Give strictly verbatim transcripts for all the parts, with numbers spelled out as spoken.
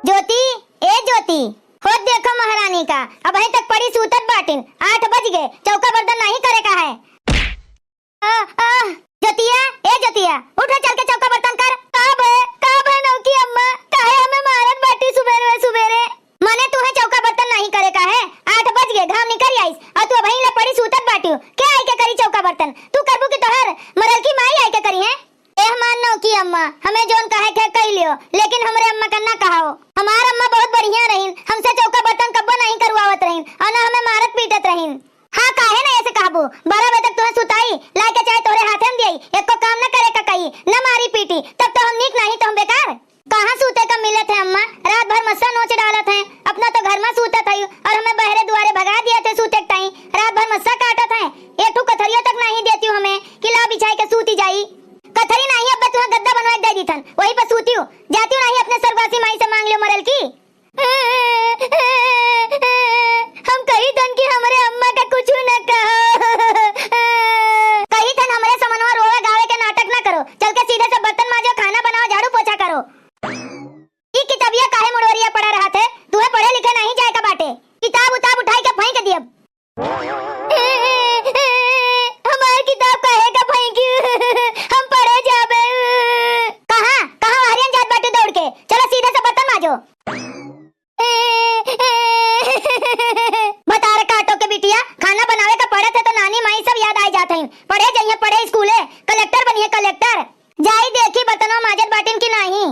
ज्योति, ए ज्योति, होत देखो महारानी का, अबहीं तक पड़ी सूतत बाटिन, आठ बज गए, चौका बर्तन नाहीं करे का है। आ, आ, ज्योतिया, ए ज्योतिया, उठ रे, चल के चौका बर्तन कर। का भय, का भय नौकी अम्मा, काहे हमें मारत बाटी सुबेरे सुबेरे? मने तुहे चौका बर्तन नाहीं करे का है? आठ बज गए, घाम निकल आइस, और तू अबहीं ले पड़ी सूतत बाटियो। के आई के करी चौका बर्तन? तू करबू कि तोहर मरल की माई आई के करी है? ए हमार नौकी अम्मा, हमें जौन कहे के कह लियो, लेकिन हमरे अम्मा का ना कहाओ। हमार अम्मा बहुत बढ़िया रहीन, हमसे चौका बर्तन कब्बो नाहीं करवावत रहीन, और ना हमें मारत पीटत रहीन। हाँ, काहे ना ऐसे कहबू? बारह बजे तक तुहे सुताई, लाइके चाय तोहरे हाथे में दियाई, एको काम न करे का कही, न मारी पीटी, तब तो हम नीक नाहीं तो हम बेकार। कहाँ सूते का मिलत है अम्मा? रात भर मस्सा नोच डालत है, अपना तो घर में सूतत है और हमें बहरे दुआरे भगा दिए थे सूते के ताई। रात भर मस्सा काटत है, एक ठो कथरिया तक नाहीं देती हमें कि ला बिछाए के सूती जाई। कथरी नाहीं, अब तुहे गद्दा बनवा के दे दीथन, वही पर सूतियो, जातियो नाहीं अपने स्वर्गवासी माई से मांग लियो मरल की। हम कही थन कि हमरे अम्मा का कुछ न कहो। कही थन हमरे समनवा रोवे गावे के नाटक ना करो, चल के सीधे से बर्तन माजो, खाना बनाओ, झाड़ू पोछा करो। ई किताबिया काहे मुड़वरिया पड़ा रहत है? तुहे पढ़े लिखे नाहीं जाए का बाटे? किताब उताब उठाई के फेंक दियब। हमार किताब काहे का फेंकी? हम पढ़े जाबे। कहाँ, कहाँ हरियन जात बाटू दौड़ के? चलो सीधे से बर्तन माजो। भतार काटो के बिटिया, खाना बनावे का पड़त है तो नानी माई सब याद आइ जात हैं। पढ़े जइहें, पढ़े स्कूले, कलेक्टर बनिहें कलेक्टर। जाई देखी बर्तनवा माजत बाटिन कि नाहीं।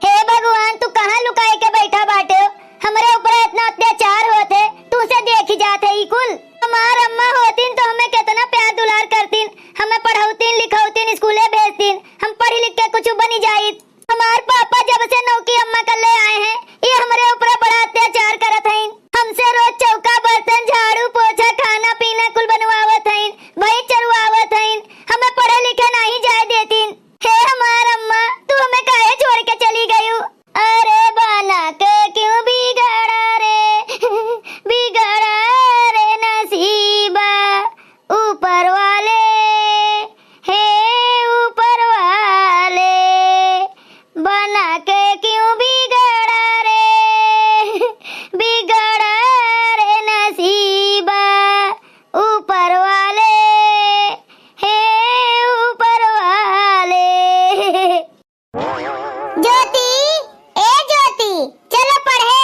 हे भगवान, तू कहाँ लुकाए के बैठा बाटे? हमरे ऊपर इतना अत्याचार होत है, तू से देखी जात है ई कुल। हमार अम्मा होतिन तो हमें कितना प्यार दुलार करतिन, हमें पढ़ौतिन लिखौतिन, स्कूले भेजतिन, हम पढ़ लिख के कुछ बनी जाइत। हमार पापा जब से नौकी अम्मा का ले आए हैं, ये हमरे ऊपर बड़ा अत्याचार करत हैं। हमसे रोज चौका बर्तन, झाड़ू पोछा, खाना पीना कुल बनवावत हैं, भैंस चरवावत हैं, हमें पढ़े लिखे नाहीं जाए देतिन। हे हमार अम्मा, तू हमें काहे छोड़ के चली गयू? अरे बना के क्यों बिगड़ा रे, बिगड़ा रे नसीबा, ऊपर वाले, हे ऊपर वाले, बना के क्यों बिगड़ा रे, बिगड़ा रे नसीबा, ऊपर वाले, हे ऊपर वाले। ज्योति, ए ज्योति, चलो पढ़े।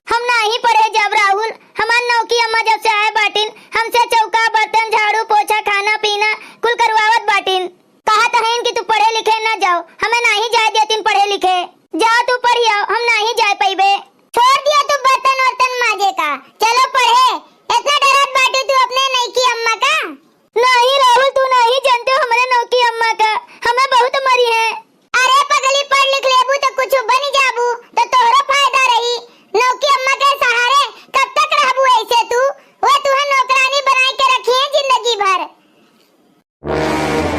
हम नाहीं पढ़े जाब राहुल, हमार नौकी अम्मा जब से आए बाटिन, हमसे चौका बर्तन, झाड़ू पोछा, खाना पीना कुल करवावत बाटिन। कहत हईन कि तू पढ़े लिखे न जाओ, हमें नाहीं जाए देतिन पढ़े लिखे। जा तू पढ़ी आओ, हम नाहीं जाए पइबे। छोड़ दिया तू बर्तन वर्तन माजे का, चलो पढ़े। इतना डरत बाटू तू अपने नईकी अम्मा का? नाहीं राहुल, तू नाहीं जनते हो हमरे नौकी अम्मा का, हमें बहुत मरी है। अरे पगली, पढ़ लिख लेबू तो कुछ बन जाबू, तो तोहरो फायदा रही। नौकी अम्मा के सहारे कब तक रहबू ऐसे तू? वो तुहे नौकरानी बनाए के रखी है जिंदगी भर।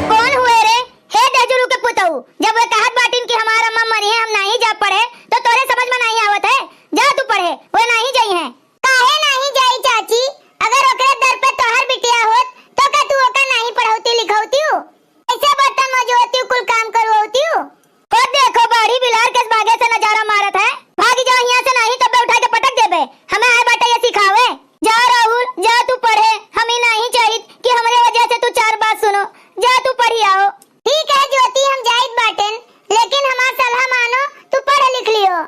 कौन हुए रे? हे दहजुरू के पुतऊ, जब वे कहत बाटिन कि हमार अम्मा मरी है, हम नाहीं जा पढ़े, तो तोरे समझ में नाहीं आवत है। जा तू पढ़े, वे नाहीं जइहें। काहे नाहीं जाई चाची? अगर ओकरे दर पे तोहर बिटिया होत, तो का तू ओका नाहीं पढ़ौती लिखौती हो? ऐसे बर्तन मजोती, कुल काम करवती हो? खुद देखो, बाड़ी बिलार के भागे से नजारा मारत है। भागी जाओ हियाँ से, नाहीं तब उठा के पटक देबे। हमें आए बाटे ये सिखावे। जा राहुल, जा तू पढ़े। हम ही नाहीं चाहित कि हमरे वजह से तू चार बात सुनो। जा तू पढ़ी आओ। ठीक है ज्योति, हम जाइत बाटेन, लेकिन हमार सलाह मानो, तू पढ़ लिख लियो।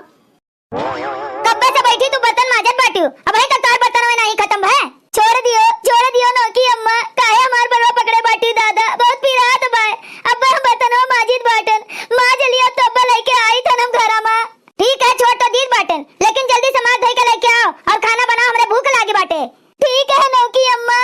कब्बे से बैठी तू बर्तन माजत बाटियो, अबहीं तक तोहर बर्तन में नाहीं खत्म भए। छोड़ दियो, छोड़ दियो नौकी अम्मा, काहे हमार बलवा पकड़े बाटी दादा, बहुत पिरात बाए। अब्बा हम बर्तनवा माजित बाटन, माज लियो तो अब्बा लइके आइत हन हम घरा मा। ठीक है, छोड़ तो दीत बाटन, लेकिन जल्दी से माथ धोई के लइके आओ और खाना बनाओ, हमरे भूख लागी बाटे। ठीक है नौकी अम्मा।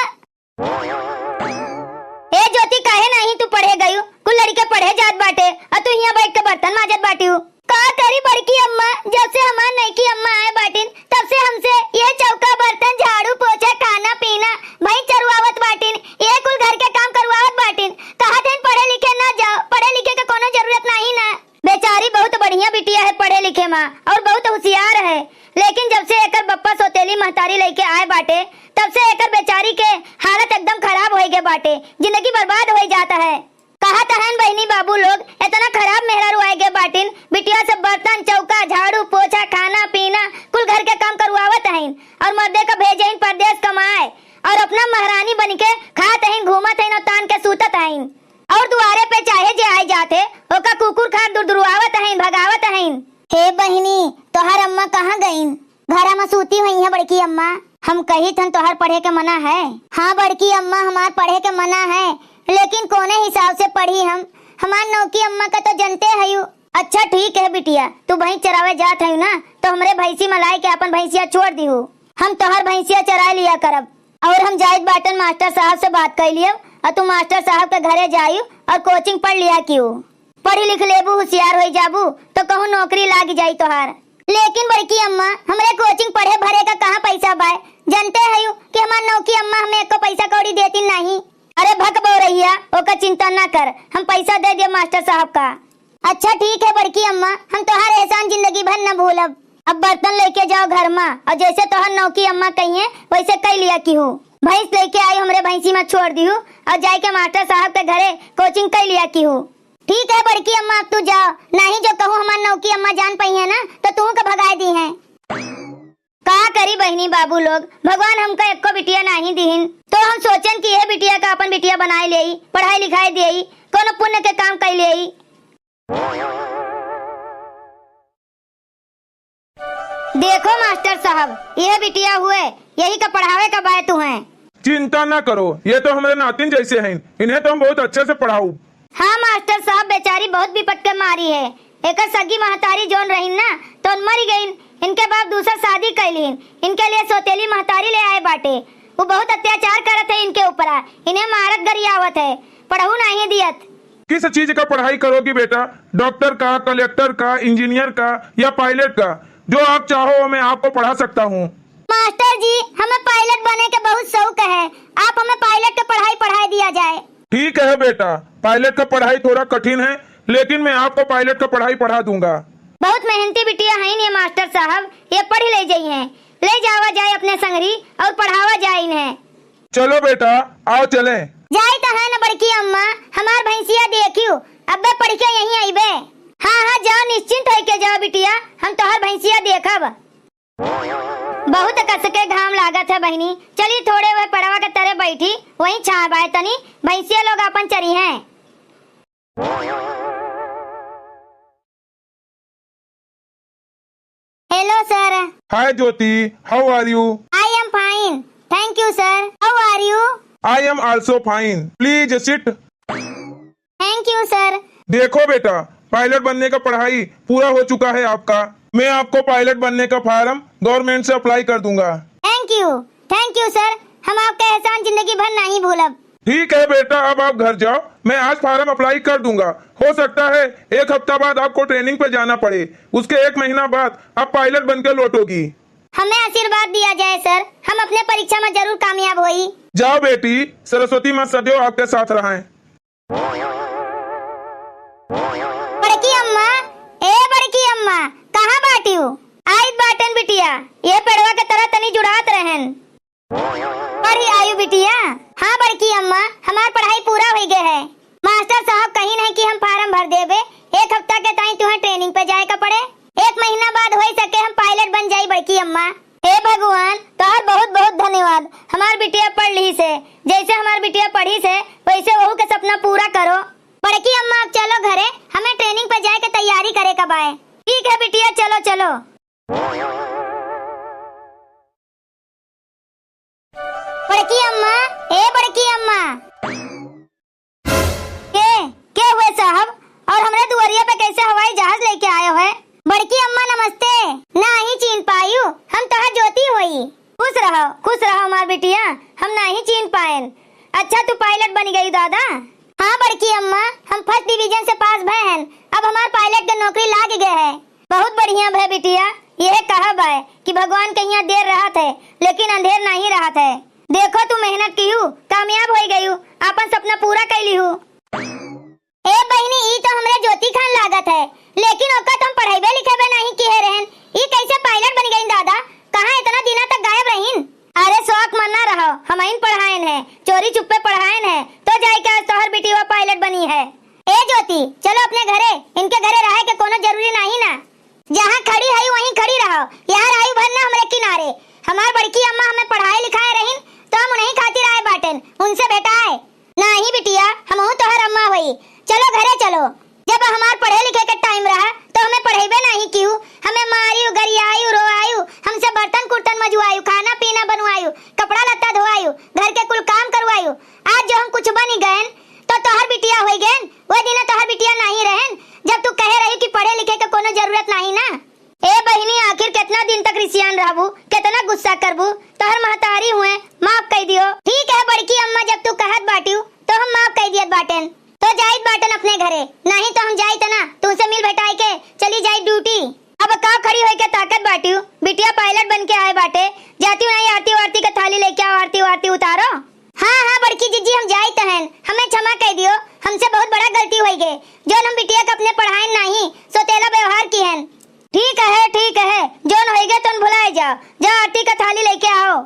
ए ज्योति, काहे नाहीं तू पढ़े गयू? कुल लड़के पढ़े जात बाटे, और तू हियाँ बैठ के बर्तन माजत बाटियो। का करी बड़की अम्मा, जब से हमार नईकी अम्मा आए बाटिन, तब से हमसे ये चौका बर्तन, झाड़ू पोछा, खाना पीना, भैंस चरवावत बाटिन, ये कुल घर के काम करवावत बाटिन। कहत हन पढ़े लिखे ना जाओ, पढ़े लिखे के कोनो जरूरत नाहीं ना। बेचारी बहुत बढ़िया बिटिया है पढ़े लिखे मा, और बहुत होशियार है, लेकिन जब से एकर बप्पा सौतेली महतारी लइके आए बाटे, तब से एकर बेचारी के हालत एकदम खराब होइ गए बाटे, जिंदगी बर्बाद होइ जात है। कहत हन बहिनी बाबू लोग, जे आइ जात है, ओका कुकुर खार दुरदुरवावत हइन, भगावत हइन। हे बहिनी, तोहार अम्मा कहाँ गइन? घरा मा सूती हुई है बड़की अम्मा। हम कहित हन तोहार पढ़े के मना है। हाँ बड़की अम्मा, हमार पढ़े के मना है, लेकिन कौने हिसाब से पढ़ी हम? हमार नौकी अम्मा का तो जनते हयू। अच्छा ठीक है बिटिया, तू भैंस चरावे जात हयू ना, तो हमरे भैंसी मा लाइ के आपन भैंसिया छोड़ दिहू। हम तोहार भैंसिया चराइ लिया करब। और हम जाइत बाटन मास्टर साहब से बात कइ लियब, और तू मास्टर साहब के घरे जायू और कोचिंग पढ़ लिया किहू। पढ़ी लिख लेबू, हुसियार होइ जाबू, तो कहूँ नौकरी लागि जाई तोहार। लेकिन बड़की अम्मा, हमरे कोचिंग पढ़े भरे का कहाँ पैसा बाय? जनते हयू कि हमार नौकी अम्मा हमें एको पैसा कौड़ी देती नहीं। अरे भक बउरहिया, ओकर चिंता ना कर, हम पैसा दे देब मास्टर साहब का। अच्छा ठीक है बड़की अम्मा, हम तोहार एहसान जिंदगी भर न भूलब। अब बर्तन लेके जाओ घर मा, और जैसे तोहार नौकी अम्मा कहिए, वैसे कइ लिया किहू। भैंस लेके आयू, हमरे भैंसी मा छोड़ दिहू, और जाइके मास्टर साहब के घरे कोचिंग कइ लिया किहू। ठीक है बड़की अम्मा, अब तू जाओ, नाहीं जो कहूँ हमार नौकी अम्मा जान पइहैं ना, तो तुहूँ के भगाइ दिहैं। का करी बहिनी बाबू लोग, भगवान हमका एको बिटिया नाहीं दिहिन, तो हम सोचेन कि यह बिटिया का आपन बिटिया बनाइ लेई, पढ़ाइ लिखाइ देई, कौनो पुण्य के काम कइ लेई। देखो मास्टर साहब, यह बिटिया हुए, यही का पढ़ावे का बाय तुहैं। चिंता ना करो, ये तो हमरे नातिन जैसे हैं, इन्हें तो हम बहुत अच्छे से पढ़ाउब। हाँ मास्टर साहब, बेचारी बहुत विपत के मारी है। एकर सगी महतारी जौन रहिन ना, तौन मरि गइन। इनके बाप दूसर शादी कइ लिहिन, इनके लिए सौतेली महतारी ले आए बाटे। उ बहुत अत्याचार करत है इनके ऊपरा, इन्हें मारत गरियावत है, पढ़हू नाहीं दियत। किस चीज का पढ़ाई करोगी बेटा? डॉक्टर का, कलेक्टर का, इंजीनियर का या पायलट का? जो आप चाहो, मैं आपको पढ़ा सकता हूँ। मास्टर जी, हमें पायलट बने के बहुत शौक है, आप हमें पायलट के पढ़ाई पढ़ाई दिया जाए। ठीक है बेटा, पायलट का पढ़ाई थोड़ा कठिन है, लेकिन मैं आपको पायलट का पढ़ाई पढ़ा दूंगा। बहुत मेहनती बिटिया हैं ये मास्टर साहब, ये पढ़ ले जाइए, ले जावा जाए अपने संगरी और पढ़ावा जाए इन्हें। चलो बेटा, आओ चलें। जाई त है न बड़की अम्मा, हमार भैंसिया देखियो, अब्बे पढ़ के यहीं अइबे। हाँ, हाँ, जाओ, निश्चिंत होइके जाओ बिटिया, हम तोहर भैंसिया देखब। बहुत कस के घाम लागत है बहिनी, चली थोड़े वह पड़वा के तरे बैठी, वहीं छाँह बाय तनी, भैंसिया लोग आपन चरिहैं। Hello sir. Hi Jyoti, how are you? I am fine. Thank you sir. How are you? I am also fine. Please sit. Thank you sir. देखो बेटा, पायलट बनने का पढ़ाई पूरा हो चुका है आपका। मैं आपको पायलट बनने का फार्म गवर्नमेंट से अप्लाई कर दूंगा। Thank you, thank you sir. हम आपका एहसान जिंदगी भर नहीं भूलब। ठीक है बेटा, अब आप घर जाओ, मैं आज फार्म अप्लाई कर दूंगा। हो सकता है एक हफ्ता बाद आपको ट्रेनिंग पे जाना पड़े, उसके एक महीना बाद आप पायलट बनकर लौटोगी। हमें आशीर्वाद दिया जाए सर, हम अपने परीक्षा में जरूर कामयाब होई। जाओ बेटी, सरस्वती माँ सदैव आपके साथ रहें। बड़की अम्मा, ए बड़की अम्मा, कहाँ बाटिउ? आइत बाटन बिटिया, ये पेड़वा के तरह तनी जुड़ात रहन। पढ़ी आयु बिटिया? हाँ बड़की अम्मा, हमार पढ़ाई पूरा होइ गए है। मास्टर साहब कहिन है कि हम फार्म भर देबे, एक हफ्ता के ताई तुहें ट्रेनिंग पे जाए का पड़े। एक महीना बाद होइ सके हम पायलट बन जाई बड़की अम्मा। हे भगवान, तोहर बहुत बहुत धन्यवाद। हमार बिटिया पढ़ लिहिस है, जैसे हमार बिटिया पढ़िस है, वैसे वहू के सपना पूरा करो। बड़की अम्मा, अब चलो घरे, हमें ट्रेनिंग पे जाए के तैयारी करे का बाय। ठीक है बिटिया, चलो चलो। बड़की अम्मा, ए बड़की अम्मा। के, के हुए साहब? और हमरे दुआरिया पे कैसे हवाई जहाज लेके आए हुए? बड़की अम्मा नमस्ते। नाही चीन पायु, हम तोहार ज्योति होई। खुश रहो, खुश रहो हमार बिटिया, हम नाही चीन पाएन। अच्छा तू पायलट बनी गई दादा? हाँ बड़की अम्मा, हम फर्स्ट डिवीजन से पास भए हन, अब हमार पायलट के नौकरी लाग गए है। बहुत बढ़िया भए बिटिया, यह कहब है कि भगवान के यहाँ देर रहत है, लेकिन अंधेर नहीं रहत है। देखो तू मेहनत किहू, कामयाब होइ गयू, आपन सपना पूरा कइ लिहू। ए बहिनी, ई तो हमरे ज्योति खान लागत है, लेकिन ओका तो हम पढ़ाईबे लिखेबे नहीं किहे रहन, ई कैसे पायलट बन गईन दादा? कहाँ इतना दिना तक गायब रहीन? अरे शौक में ना रहो, हमइन पढ़ाएन है, चोरी चुप्पे पढ़ाएन है, तो जाए के आज तोहर बिटिया पायलट बनी है। ए ज्योति, चलो अपने घरे, इनके घरे रहे के कोनो जरूरी नहीं ना। जहाँ खड़ी हई वहीं खड़ी रहो, यार आयु भर ना हमरे किनारे। हमार बड़की अम्मा हमें पढ़ाए लिखाए रहीन, तो हम उन्हीं खातिर आए बाटेन, उनसे भेटाए। नाही बिटिया, हमहू तोहर अम्मा होई, चलो घरे चलो। जब हमार पढ़े लिखे के टाइम रहा तो हमें पढ़ेबे नहीं किहू, हमें मारियू, गरियायू, रोआयू, हमसे बर्तन कुर्तन मजुआयू, खाना पीना बनवायू, कपड़ा लत्ता धोआयू, घर के कुल काम करवायू। आज जो हम कुछ बनी गएन तो तोहर बिटिया होई गएन, वो दिन तोहर बिटिया नहीं रहन जब तू कहे रही कि पढ़े लिखे के कोनो जरूरत नहीं ना। ए बहिनी, आखिर केतना दिन तक रिसियान रहबू, केतना गुस्सा करबू? तोहर महतारी हुए, माफ कई दियो। ठीक है बड़की अम्मा, जब तू कहत बाटियो तो हम माफ कई दियत बाटेन। तो जाइत बाटेन अपने घरे, नहीं तो हम जाइत ना, तुमसे मिल भेटाए के चली जाई ड्यूटी। अब का खड़ी होई के ताकत बाटियो? बिटिया पायलट बन के आए बाटे, जातियो नहीं आरती वारती के थाली लेके आओ, आरती वारती उतारो। हाँ हाँ बड़की जिज्जी, हम जाइत हन, हमें क्षमा कई दियो, हमसे बहुत बड़ा गलती होई गे, जौन हम बिटिया के अपने पढ़ाएन नहीं, सोतेला व्यवहार किहेन। ठीक है, ठीक है, जौन होई गे तौन भुलाए जाओ, जाओ आरती का थाली लेके आओ।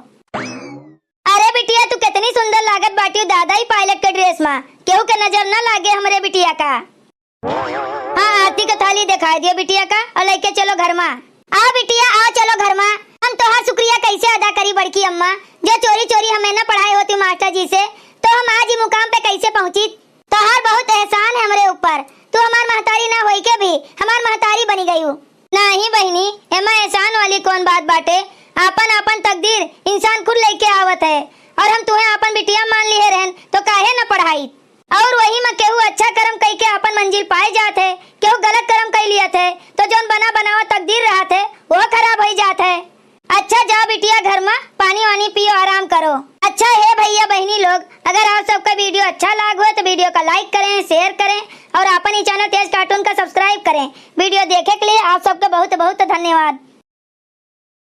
अरे बिटिया, तू कितनी सुंदर लागत बाटियो दादा ही पायलट के ड्रेस मा, केहू के नजर ना लागे हमरे बिटिया का। हाँ, आरती का थाली दिखाई दियो बिटिया का और लेके चलो घर मा। आओ बिटिया, आओ चलो घर मा। हम तोहार शुक्रिया कैसे अदा करी बड़की अम्मा, जो चोरी चोरी हमें ना पढ़ाए होती मास्टर जी से, तो हम आज ही मुकाम पे कैसे पहुँची? तोहार बहुत एहसान है हमरे ऊपर, तू हमार महतारी ना होई के भी हमार महतारी बनी गयू। नहीं बहिनी, एमा एहसान वाली कौन बात बाटे? आपन आपन तकदीर इंसान खुद लेके आवत है, और हम तुहे आपन बिटिया मान लिहे रहन तो काहे न पढ़ाई? और वही में केहू अच्छा कर्म कई के आपन मंजिल पाए जात है, केहू गलत कर्म कई लियत है, तो जौन बना बनावा तकदीर रहत है, वो खराब होई जात है। अच्छा जाओ बिटिया घर में पानी वानी पियो, आराम करो। अच्छा हे भैया बहिनी लोग, अगर आप सबका वीडियो अच्छा लाग हो तो वीडियो का लाइक करें, शेयर करें और आपन ही चैनल तेज कार्टून का सब्सक्राइब करें। वीडियो देखे के लिए आप सबका बहुत बहुत धन्यवाद।